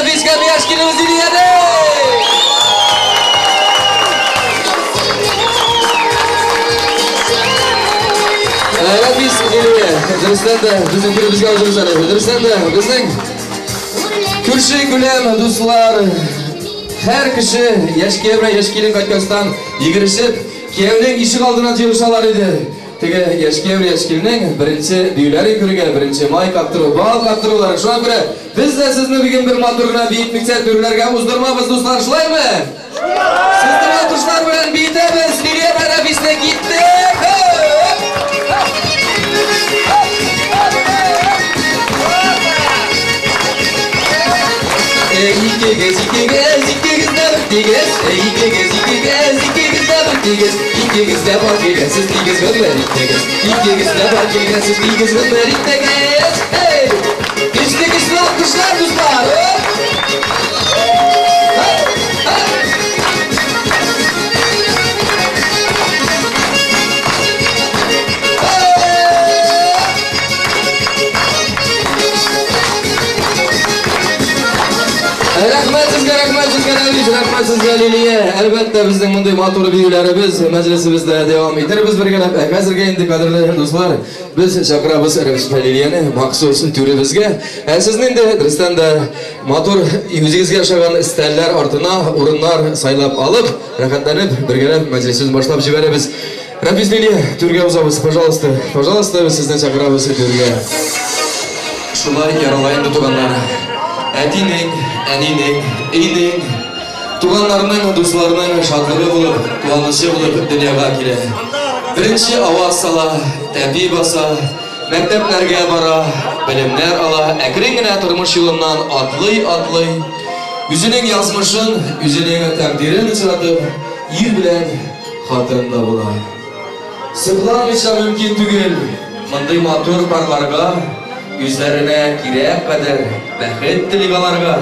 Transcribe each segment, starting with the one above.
Рәфис һәм яшь киленебез Лилияне! Рәфис, Лилия, дөрестән дә безнең түребезгә узыгыз әле. Дөрестән дә безнең күрше күләм дуслар, һәр кеше яшь кияү белән яшь килен кайткачтан йөгерешеп, кияүнең ишек алдына җыелышалар иде. Теге яшь кияү яшь киленнең беренче биюләрен күрергә, беренче май каптыру, бал каптырулары. Шуңа күрә без дә сезне бүген бер матур гына биетмиксә түреләргә уздырмабыз, дуслар, шулаймы? Сезнең алкышлар белән биетәбез, Лилия белән Рәфисне киттек! Икегез, икегез, икегез дә бер тигез. Икегез, икегез, икегез дә бер тигез. Икегез дә бар килгәнсез, тигез гомер иттегез. Икегез дә бар килгәнсез, тигез гомер иттегез. Эй! Көчле, көчле алкышлар, дуслар! Рәхмәт сезгә, рәхмәт сезгә, Рәмис, рәхмәт сезгә, Лилия. Әлбәттә, безнең мондый матур биюләребез мәҗлесебездә дәвам итербез бергәләп. Ә хәзергә инде, кадерле дуслар, без чакырабыз Рәмис белән Лилияне махсус түребезгә. Ә сезне инде, дөрестән дә, матур үзегезгә ошаган өстәлләр артына урыннар сайлап алып, рәхәтләнеп, бергәләп мәҗлесебезне башлап җибәрәбез. Рәфис, Лилия, түргә узабыз, пожалуйста, пожалуйста, без сезне чакырабыз түргә. Шулай ярала инде, туганнар. Әтинең, әнинең, өйнең, туганнарның, дусларның шатлыгы булып, куанычы булып дөньяга килә. Беренче аваз сала, тәпи баса, мәктәпләргә бара, белемнәр ала, әкрен генә тормыш юлыннан атлый-атлый, үзенең язмышын, үзенең тәкъдирен очратып, ир белән хатын да була. Сокланмыйча мөмкин түгел, мондый матур парларга, үзләренә кирәк кадәр бәхет телик аларга.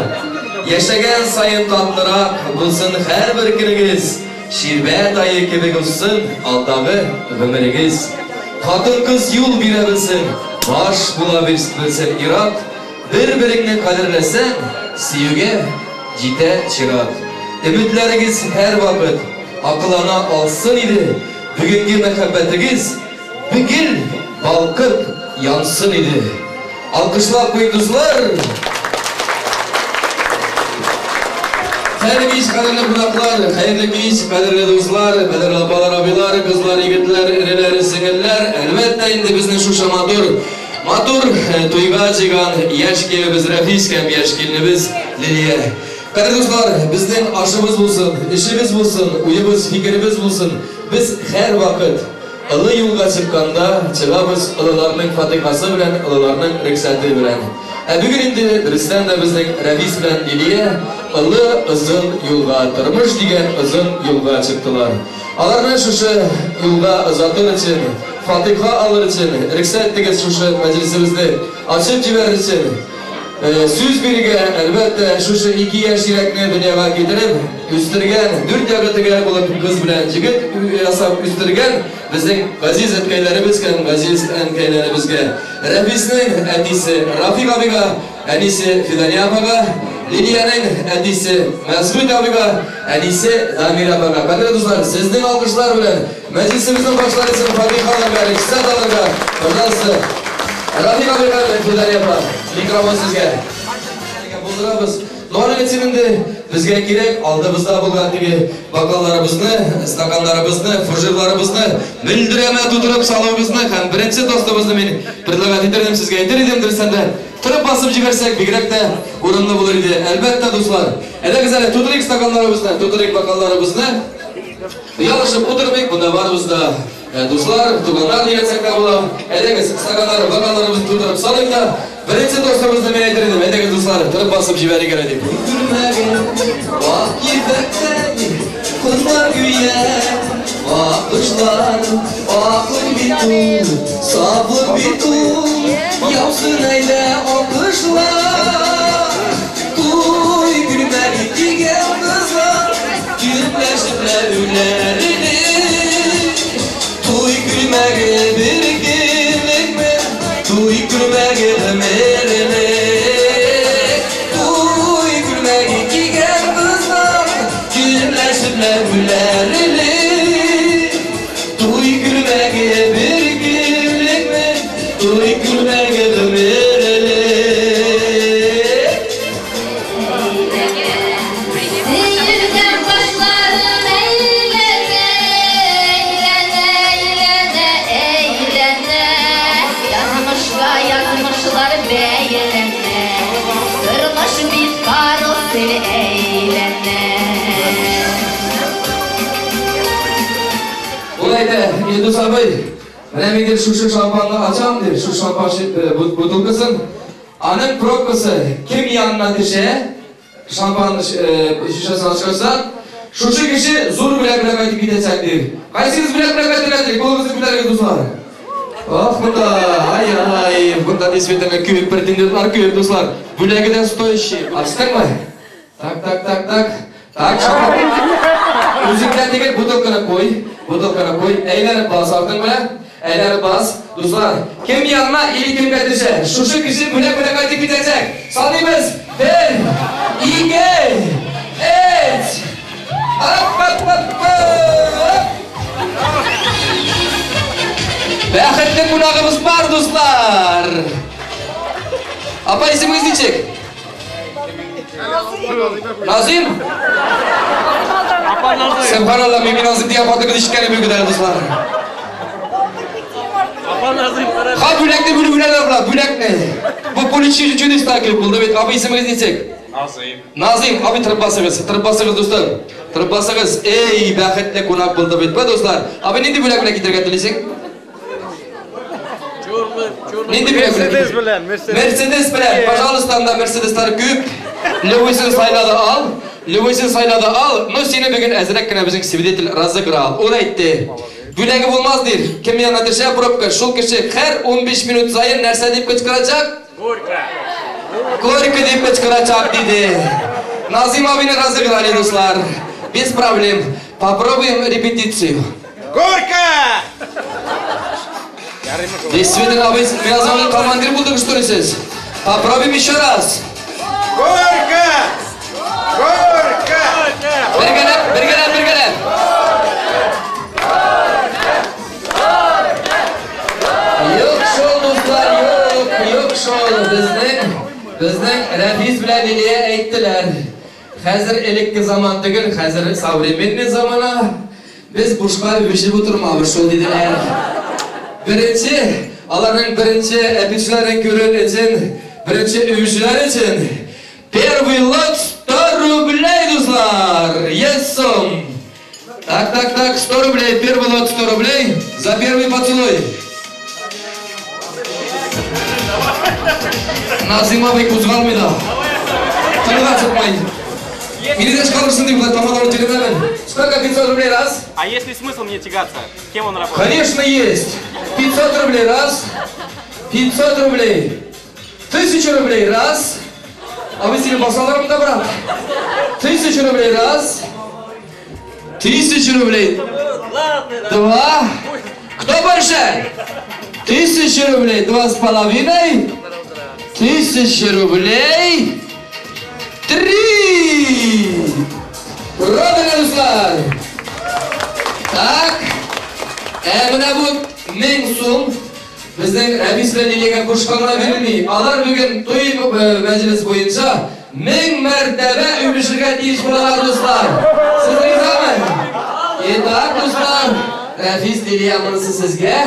Яшәгән саен татлырак булсын һәрбер көнегез, ширбәт ае кебек узсын алдагы гомерегез. Хатын-кыз юл бирә белсен, баш була белсен ир-ат, бер-береңне кадерләсәң, сөюгә җитә чират. Өметләрегез һәрвакыт акылана алсын иде, бүгенге мәхәббәтегез гел балкып янсын иде. Алкышлап куйыйк, дуслар! Хәерле кич, кадерле кунаклар, хәерле кич, кадерле дуслар, кадерле апалар, абыйлар, кызлар, егетләр, энеләр, сеңелләр. Әлбәттә инде безнең шушы матур, матур туйга җыйган яшь киявебез Рәфис һәм яшь киленебез Лилия. Кадерле дуслар, безнең ашыбыз булсын, эшебез булсын, уебыз, фикеребез булсын. Без һәрвакыт олы юлга чыкканда чыгабыз олыларның фатихасы белән, олыларның рөхсәте белән. Ә бүген инде дөрестән дә безнең Рәфис белән Лилия олы озын юлга, тормыш дигән озын юлга чыктылар. Аларны шушы юлга озатыр өчен, фатиха алыр өчен, рөхсәт итегез шушы мәҗлесебезне ачып җибәрер өчен, сүз бирергә, әлбәттә, шушы ике яшь йөрәкне дөньяга китереп, үстергән, дүрт ягы төгәл булып кыз белән җегет ясап үстергән безнең газиз әткәйләребез һәм газиз әнкәйләребезгә. Рәфиснең әтисе Рафик абыйга, әнисе Фидания апага, Лилиянең әтисе Мәсгуть абыйга, әнисе Дамир апага. Кадерле дуслар, сезнең алкышлар белән мәҗлесебезнең башлар өчен фатиха алырга, рөхсәт алырга, пожалуйста, Рафик абыйга, Фидания апа, микрофон сезгә. Булдырабыз. Но аның өчен инде безгә кирәк алдыбызда булган теге бокалларыбызны, стаканнарыбызны, фужерларыбызны мөлдерәмә тутырып салуыбызны һәм беренче тостыбызны мин предлагать итер идем, сезгә әйтер идем, дөрестән дә, торып басып җибәрсәк, бигрәк тә урынлы булыр иде. Әлбәттә, дуслар, әйдәгез әле, тутырыйк стаканнарыбызны, тутырыйк бокалларыбызны. Оялышып утырмыйк, монда барыбыз да дуслар, туганнар дип әйтсәк тә була. Әйдәгез, стаканнар, бокалларыбызны тутырып салыйк та, беренче тостыбызны мин әйтер идем. Әйдәгез, дуслар, торып басып җибәрик әле дип. Күрмәгән ак ефәктәй кызлар гүя ак кошлар, аклык бит ул, сафлык бит ул, яусын әйдә алкышлар. Туй күлмәге кигән кызлар, Кирпләшепләүләрне. Туй күлмәге бер көнлекме, туй күлмәге гомерлек. Туй фасыл әйләнә. Ул әйтә, Илдус абый, менә мин дир шушы шампанны ачам дир, шу шампан бутылкасын. Аның пробкасы кем янына төшә, шампан шешәсен ачкачтан, шушы кеше зур бүләк белән кайтып китәчәк дир. Кайсыгыз бүләк белән кайтырга тели? Кулыгызны күтәрегез, дуслар. Ах, монда, ай-ай, монда действительно күп претендентлар күп, дуслар. Бүләге дә стоящий. Ачтыңмы? Так, так, так, так. Так, шампан. Үзеңдә түгел, бутылканы куй. Бутылканы куй. Әйләнеп бас артың белән. Әйләнеп бас. Дуслар, кем янына или кемгә төшә? Шушы кеше бүләк белән кайтып китәчәк. Саныйбыз. Бер, ике, өч. Ап, ап, ап, ап. Бәхетле кунагыбыз бар, дуслар. Апа, исемегез ничек? Назим? Сөбханалла, мин Назим дигән хатын ишеткәнем юк иде, дуслар. Ха, бүләкне бүлеп беләләр болар, бүләкне. Бу полиция чудеса килеп булды бит. Абый, исемегез ничек? Назым. Назим, абый, торып басыгыз, торып басыгыз, дустым. Торып басыгыз. Эй, бәхетле кунак булды бит, бу дуслар. Абый, нинди бүләк белән китәргә телисең? Нинди бүләк белән? Мерседес белән, Мерседес. Мерседес белән. Пожалуйста, анда Мерседеслар күп. Любойсын сайлады ал. Любойсын сайлады ал. Но сине бүген әзрәк кенә безнең свидетель разыграл. Ул әйтте. Бүләге булмас дир. Кем янына төшә пробка, шул кеше һәр 15 минут саен нәрсә дип кычкырачак? Горько. Горько дип кычкырачак диде. Назим абыйны разыграли, дуслар. Без проблем. Попробуем репетицию. Горько! Действительно, абый, меня командир булдык, что ли, сез? Попробуем еще раз. Горько! Горько! Бергәләп, бергәләп, бергәләп. Юк шул, дуслар, юк, юк шул. Безнең Рәфис белән Лилия әйттеләр. Хәзер элекке заман түгел, хәзер современный замана. Без бушка үбешеп утырмабыз шул, диделәр. Беренче, аларның беренче әпичләрен күрер өчен, беренче үбешүләр өчен первый лот 100 рублей, дуслар! Есть сум! Так, так, так, 100 рублей, первый лот 100 рублей за первый поцелуй. Назим абый кузгалмый да. Тынга чыкмый. Мине дә чыгарырсың дип тамадалар телемәмен. Сколько? 500 рублей раз? А есть ли смысл мне тягаться? Кем он работает? Конечно есть. 500 рублей раз. 500 рублей. 1000 рублей раз. А вы себе басаларым да, брат? 1000 рублей раз. 1000 рублей. Два. Кто больше? 1000 рублей. 2,5. 1000 рублей. 3. Продали, дуслар. Так. Менә бу 1000 сум безнең Рәфис белән Лилиягә бушка гына бирелми. Алар бүген туй мәҗлес буенча 1000 мәртәбә үбешергә тиеш булалар, дуслар. Сез ризамы? Итак, дуслар, Рәфис, Лилия, монысы сезгә.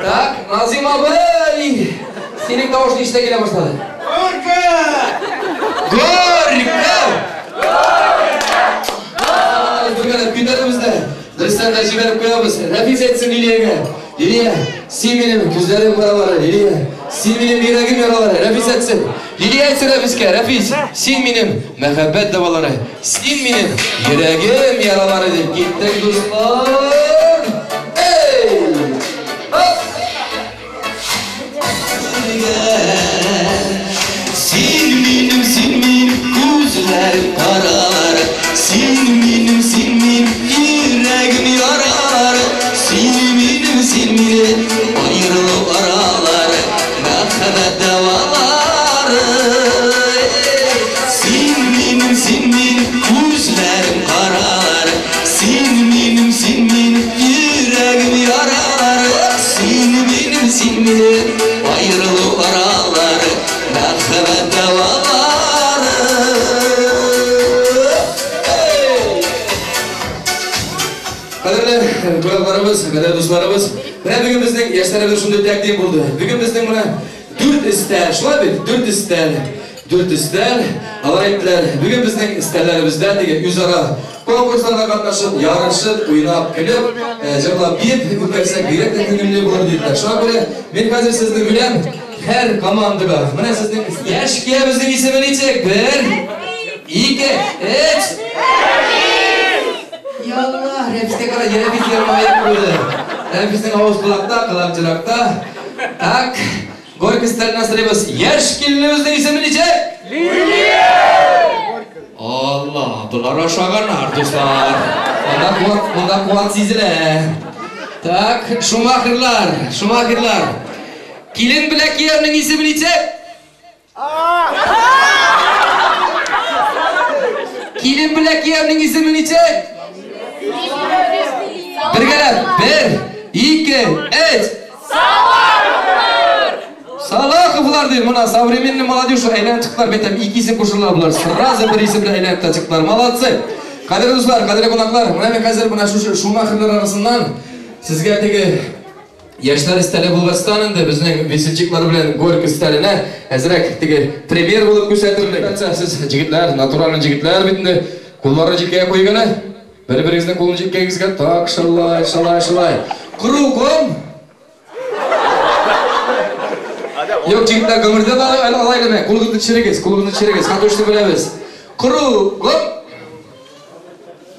Так, Назим абый, синең тавыш нишләп килә башлады? Горько! Горько! Ай, бергәләп көйләребез дә. Дөрестән дә җибәреп куябыз. Рәфис әйтсен Лилиягә. Лилия, син минем күзләрем каралары. Лилия, син минем йөрәгем яралары. Рәфис әйтсен. Лилия әйтсен Рәфискә. Рәфис, син минем мәхәббәт дәвалары. Син минем йөрәгем яралары дип киттек, дуслар. Эй! Хоп! Син минем, син минем күзләрем каралары. Син минем, син минем йөрәгем яралары. Син минем, син минем аерылу аралары. Мәхәббәт дәвалары. Син минем, син минем күзләрем каралары. Син минем, син минем йөрәгем яралары. Син минем, син минем аерылу аралары. Мәхәббәт дәвалары. Эй! Кадерле кунакларыбыз, кадерле дусларыбыз, менә бүген безнең яшьләребез шундый тәкъдим булды. Бүген безнең менә 4 өстәл, шулай бит? 4 өстәл. Дүрт өстәл. Алар әйттеләр, бүген безнең өстәлләребездә теге үзара конкурсларга катнашып, ярышып, уйнап, көлеп, җырлап, биеп үткәрсәк, бигрәк тә күңелле булыр диделәр. Шуңа күрә мин хәзер сезнең белән һәр командага, менә сезнең яшь киявебезнең исеме ничек? Бер, ике, өч. Ялла, Рәфискә кара, Рәфис елмаеп куйды. Рәфиснең авыз колакта, колак җыракта. Так, Горько өстәленә сорыйбыз. Яшь киленебезнең исеме ничек? Лилия! Алла, болар ашаганнар, дуслар. Монда куат, монда куат сизелә. Так, Шумахерлар, Шумахерлар. Килен белән кияүнең исеме ничек? Килен белән кияүнең исеме ничек? Бергәләп, бер, ике, өч. Салаховлар! Салаховлар ди, мына современный молодежь әйләнеп чыктылар, бәйтәм, ике исем кушылдылар болар. Сразу бер исем белән әйләнеп тә чыктылар. Молодцы! Кадерле дуслар, кадерле кунаклар, менә мин хәзер менә шушы Шумахерлар арасыннан сезгә теге Яшьләр өстәле булгачтан инде безнең весельчаклар белән Горький өстәленә әзрәк теге пример булып күрсәтерлек. Сез җегетләр, натуральный җегетләр бит инде. Кулларны җилкәгә куйыйк әле. Бер-берегезнең кулын җилкәгезгә. Так, шулай, шулай, шулай. Кругом. Юк, җегетләр, гомердә дә алай әлеме. Кулыгызны төшерегез, кулыгызны төшерегез. Катушны беләбез. Кругом.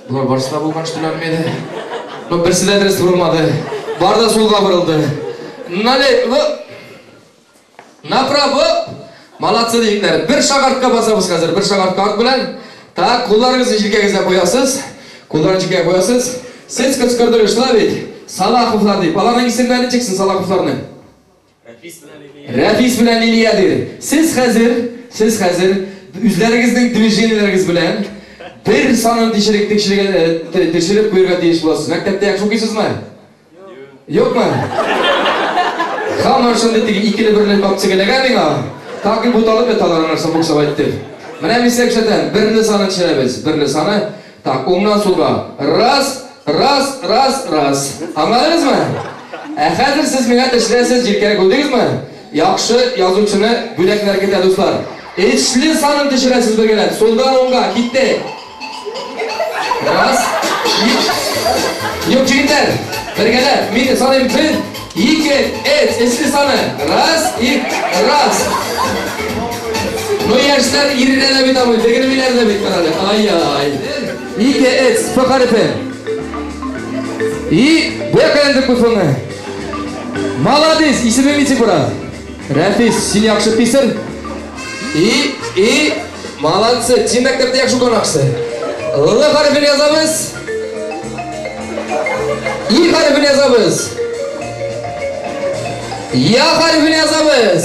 Болар барысы да булган штулар иде. Но берсе дә дөрес борылмады. Бар да сулга борылды. Налево. Направо. Молодцы, егетләр. Бер шаг артка басабыз хәзер. Бер шаг артка арт белән. Так, кулларыгызны җилкәгезгә куясыз. Кулларны җилкәгә куясыз. Сез кычкырдыгыз, шулай бит? Салаховлар дип. Аларның исемнәре ничек соң Салаховларның? Рәфис белән Лилия дир. Сез хәзер, сез хәзер үзләрегезнең движениеләрегез белән бер санын тишерек тикшергән тешереп куярга тиеш буласыз. Мәктәптә яхшы укыйсызмы? Юкмы? Һаман шундый теге икеле берле тапчык эләгә миңа. Так и буталып яталар аннан соң буксовать итеп. Менә мин сезгә күрсәтәм. Берле санын төшерәбез. Берле саны. Так, уңнан сулга. Раз, раз, раз, раз. Аңладыгызмы? Ә хәзер сез миңа төшерәсез, җилкәне күрдегезме? Яхшы язучыны бүләкләр көтә, дуслар. Өчле санын төшерәсез бергәләп. Сулдан уңга, китте. Раз, ике. Юк, җегетләр, бергәләп. Мин саныйм бер, ике, өч. Өчле саны. Раз, ике, раз. Ну, яшьләр иренә дә бит абый, бегермиләр дә бит, карале. Ай-ай. Ике, өч, П хәрефе. И, бу якка әйләндереп куй фонны. Молодец, исемең ничек була? Рәфис, син яхшы писарь. И, и, молодцы, син мәктәптә яхшы укыган. Л хәрефен язабыз. И хәрефен язабыз. Я хәрефен язабыз.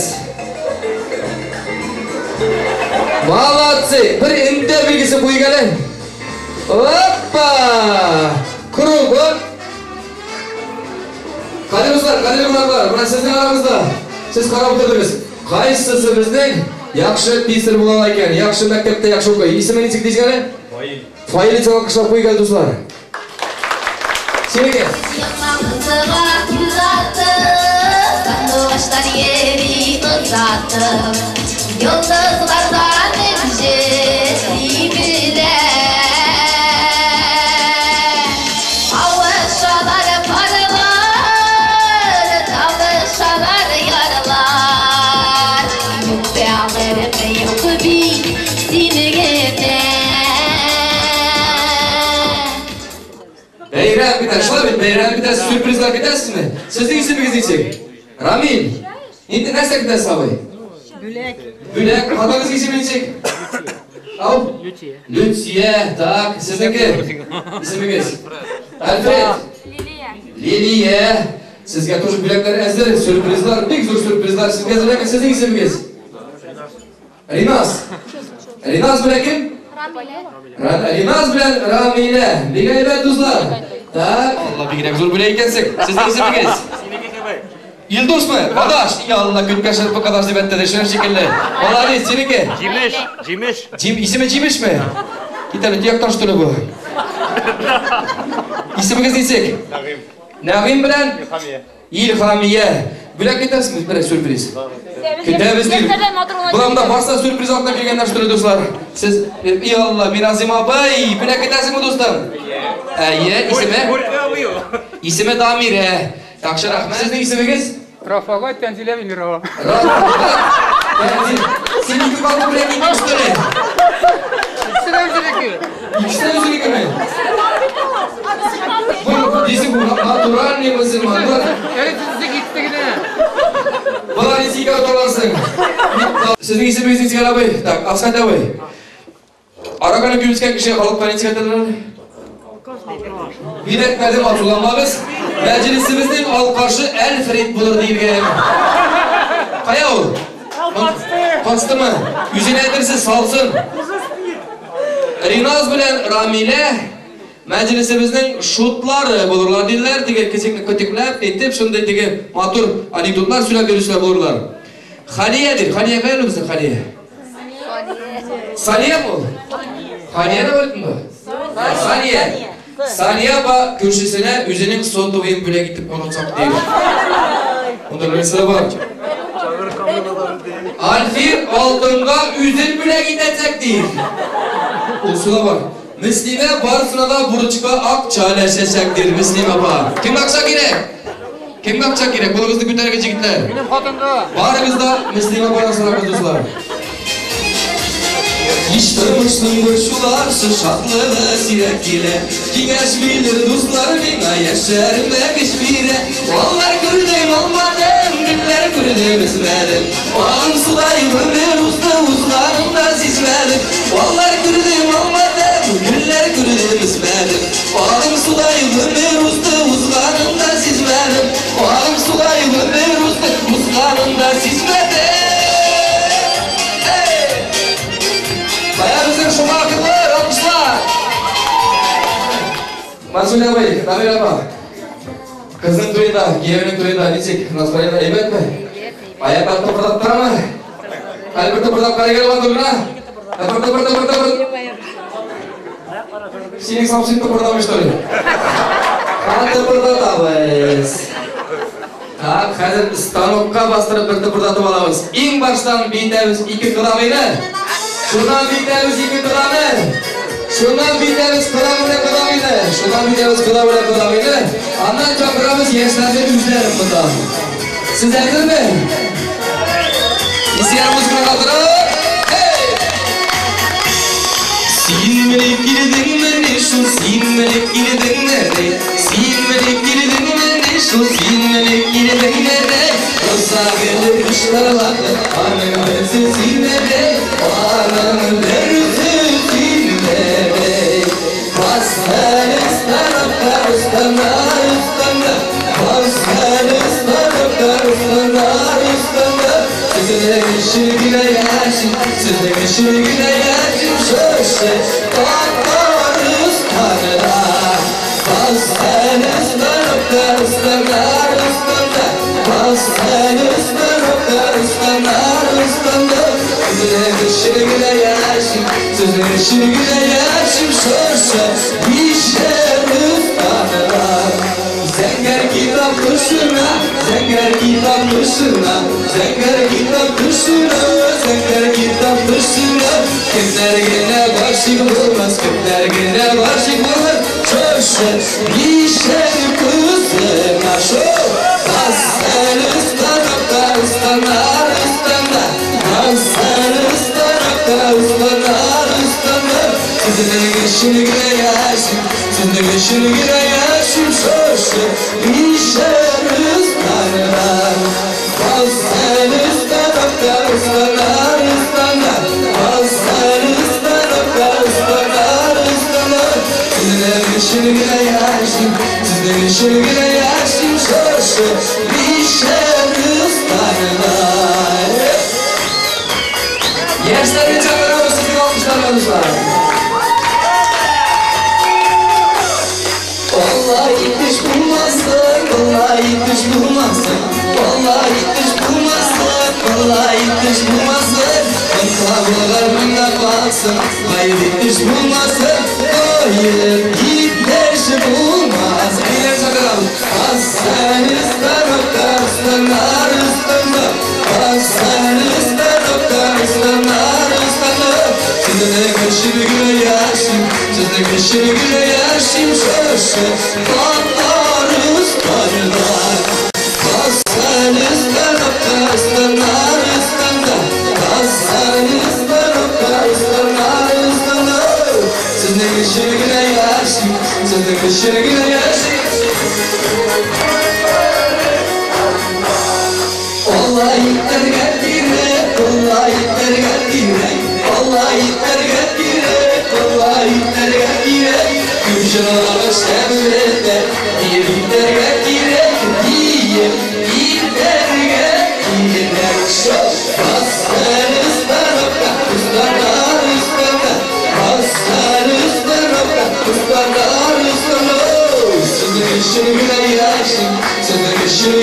Молодцы! Бер өндә билгесе куйыйк әле. Опа! Кругом. Кадерле дуслар, кадерле кунаклар, менә сезнең арагызда сез карап утырдыгыз. Кайсысы безнең яхшы писарь була ала икән, яхшы мәктәптә яхшы укый. Исеме ничек дисең әле? Фаил. Фаил исеме алкышлап куйыйк әле, дуслар. Синеке. Сандугачлар йөри озатып, Йолдызлардан энҗе сибелә. Кавышалар парлар, табышалар ярлар. Юк бәгырем, юк бит синең генә. Бәйрәм көтә, шулай бит, бәйрәм көтә, сюрпризлар көтәсезме? Сезнең исемегез ничек? Рамил. Инде нәрсә көтәсез, абый? Бүләк. Бүләк. Хатыныгыз исеме ничек? Ау? Лютия. Лютия. Так, сезнеке? Исемегез? Альфред. Лилия. Лилия. Сезгә тоже бүләкләр әзер, сюрпризлар, бик зур сюрпризлар сезгә әзерләнгән. Сезнең исемегез? Риназ. Риназ белән кем? Рамилә. Риназ белән Рамилә. Бик әйбәт, дуслар. Так, Алла, бигрәк зур бүләк икәнсең. Сезнең исемегез? Илдусмы? Адаш. И Алла, көткә шырпы кадаш дип әйтте, шуның шикелле. Молодец, синеке? Җимеш, җимеш. Җим, исеме Җимешме? Кит әле, төяк таш түле бу. Исемегез ничек? Нәгыйм. Нәгыйм белән Илһамия. Илһамия. Бүләк итәсезме берәр сюрприз? Көтәбез дип. Буламда барса сюрприз артына килгәннәр что ли, дуслар? Сез, и Алла, Миразим абый, бүләк итәсеңме, дустым? Әйе, исеме? Исеме Дамирә. Яхшы, рәхмәт. Сезнең исемегез? Рафагат Тәнзилә Венерова. Рафагат Тәнзил. Син ике каты бүләк иттең, что ли? Икесе дә үзенеке. Икесе дә үзенекеме? Бу дисең бу натуральный мөселманнар. Әле төзесе китте генә. Болар ничек икәү торасың? Сезнең исемегез ничек, абый? Так, Асхат абый. Араканы күп эчкән кеше халыкка ничек әйтәләр? Бирәтмәдем, ачуланмагыз. Мәҗлесебезнең алкашы Әлфрид булыр диелгән. Кая ул? Качтымы? Үзенә әйтерсез, салсын. Риназ белән Рамилә мәҗлесебезнең шутлары булырлар диделәр. Теге кесекне көтекләп, әйтеп, шундый теге матур анекдотлар сөйләп йөрүчеләр булырлар. Халия ди. Халия кая ул безнең Халия? Сания ул? Халия дә бар инде. Сания. Сания апа күршесенә үзенең сотовыен бүләк итеп калачак ди. Монда нәрсә бар? Альфир алтынга үзен бүләк итәчәк ди. Ул да бар. Мөслимә барысына да бурычка акча өләшәчәк ди Мөслимә апа. Кемгә акча кирәк? Кемгә акча кирәк? Кулыгызны күтәрегез, егетләр. Минем хатынга. Барыгыз да Мөслимә ападан сорагыз, дуслар. Иш тормышның борчуларсы, шатлыгы сирәк килә. Киңәш бирер дуслар миңа, яшәремә көч бирә. Аллар күрдем, алмадым, гөлләр күрдем, өзмәдем. Агым судай гомер узды, узганын да сизмәдем. Аллар күрдем, алмадым, гөлләр күрдем, өзмәдем. Агым судай гомер узды, узганын да сизмәдем. Агым судай гомер узды, узганын да сизмәдем. Эй! Бая безнең Шумахерлар, алкышлар! Мансур абый, Дамир апа. Кызның туенда, киявенең туенда ничек? Настроение әйбәтме? Аяклар тыпырдап торамы? Әле бер тыпырдап карыйк әле матур гына. Тыпыр, тыпыр, тыпыр, тыпыр. Синең совсем тыпырдамый, что ли? Ха, тыпырдатабыз. Так, хәзер станокка бастырып бер тыпырдатып алабыз. Иң баштан биетәбез ике кодагыйны. Шуннан биетәбез ике коданы. Шуннан биетәбез кода белән кодагыйны. Шуннан биетәбез кода белән кодагыйны. Аннан чакырабыз яшьләрне үзләрен монда. Сез әзерме? Исән музыканы калдырып. Hey! Син менә килдеңме шул, син менә килдеңме? Син менә килдеңме шул, син менә килдеңме? Уза гелер кышларлады, аның берсе синме? Аның берсе синме? Басар станокка, станар, станар, басар станокка, станар, станар. Сезнең өчен генә яшим, сезнең өчен генә яшим, шушы Татарстанда. Басар станокка, станар, станар, басар станокка, станар, станар. Сезнең өчен генә яшим, сезнең өчен генә яшим, шушы Бишәрстанда. Зәңгәр китап тышына, зәңгәр китап тышына, зәңгәр китап тышына, зәңгәр китап тышына. Кемнәр генә гашыйк булмас, кемнәр генә гашыйк булмас, шушы Бишәр кызына шул. Басар станокка, станар, станар, басар станокка, станар, станар. Сезнең өчен генә яшим, сезнең өчен генә яшим, шушы Бишәрстанда. Басар станокка, станар, станар, басар станокка, станар, станар. Сезнең өчен генә яшим, сезнең өчен генә яшим, шушы Бишәрстанда. Яшьләрне чакырабыз сезнең алкышларга, дуслар. Алла итеш булмасын, Алла итеш булмасын, Алла итеш булмасын, Алла итеш булмасын. Табылган меңдә калсын, гаеп итеш булмасын, гаеп итеш булмас. Әйлән чакырабыз. Станокка, станар, өчен генә яшим, сезнең өчен генә яшим, шушы Татарстанда. Казанстан, Казанстанда, Казанстан, Казанстанда. Сезнең өчен генә яшим, сезнең өчен генә яшим. Алла итәргә кирәк, Алла итәргә кирәк, Алла итәргә кирәк, Алла итәргә кирәк. Күп шәмледә диеп итәргә кирәк, диеп итәргә кирәк. Казанстан, Татарстанда, Казанстан, Татарстанда. Сезнең өчен генә яшим, сезнең өчен